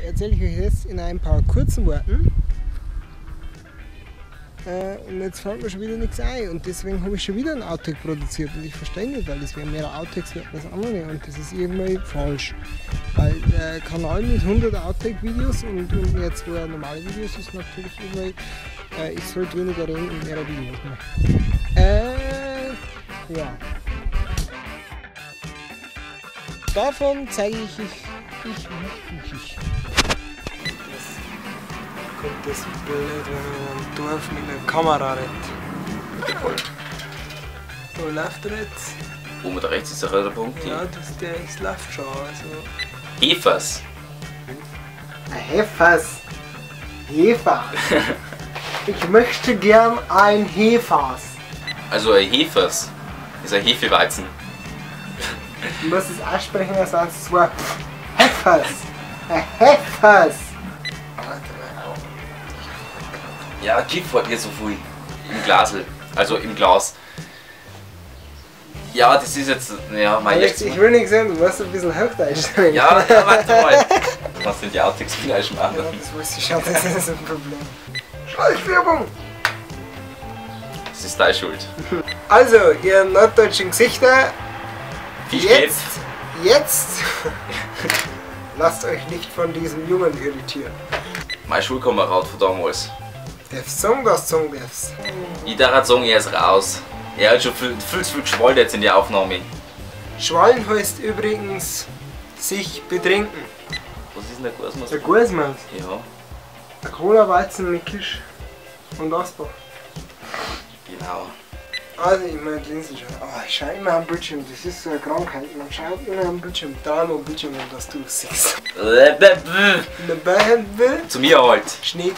erzähle ich euch jetzt in ein paar kurzen Worten. Und jetzt fällt mir schon wieder nichts ein und deswegen habe ich schon wieder ein Outtake produziert und ich verstehe nicht, weil es wären mehr Outtakes wie das andere und das ist irgendwie falsch. Weil der Kanal mit 100 Outtake-Videos und jetzt zwei normale Videos ist natürlich irgendwie, ich sollte weniger reden und mehr Videos machen. Ja. Davon zeige ich. Kommt das blöd, wenn man im Dorf mit einer Kamera rennt. Wo läuft er jetzt? Oben da rechts ist der rote Punkt. Ja, das, der ist läuft schon. Also. Hefers. Hefers. Hefers. Ich möchte gern ein Hefers. Also ein Hefers ist ein Hefeweizen. Du musst es aussprechen, als sonst zwei Hefers. Ein Hefers. Ja, Kiff hat hier so viel. Im Glasl. Also im Glas. Ja, das ist jetzt. Ja, mein Alex, ich will nichts sagen, du musst ein bisschen Hochdeutsch reden. Ja, ja, warte mal. Du kannst nicht die Outtakes gleich machen. Ja, das weiß ich schon, das ist ein Problem. Schleichwerbung! Das ist deine Schuld. Also, ihr norddeutschen Gesichter, jetzt lasst euch nicht von diesem Jungen irritieren. Mein Schulkamerad von damals. Darfst sagen, dass du sagen darfst. Ich darf sagen, er ist raus. Er hat schon viel zu viel geschwollen jetzt in der Aufnahme. Schwallen heißt übrigens sich betrinken. Was ist denn der Guasmas? Der Guasmas? Ja. Ein Cola-Weizen mit Kisch und Asbach. Genau. Also ich meine Linsen schon. Oh, ich schaue immer am Bildschirm, das ist so eine Krankheit. Man schaut immer am Bildschirm, da am Bildschirm, und dass du siehst. Zu mir halt. Schnitt.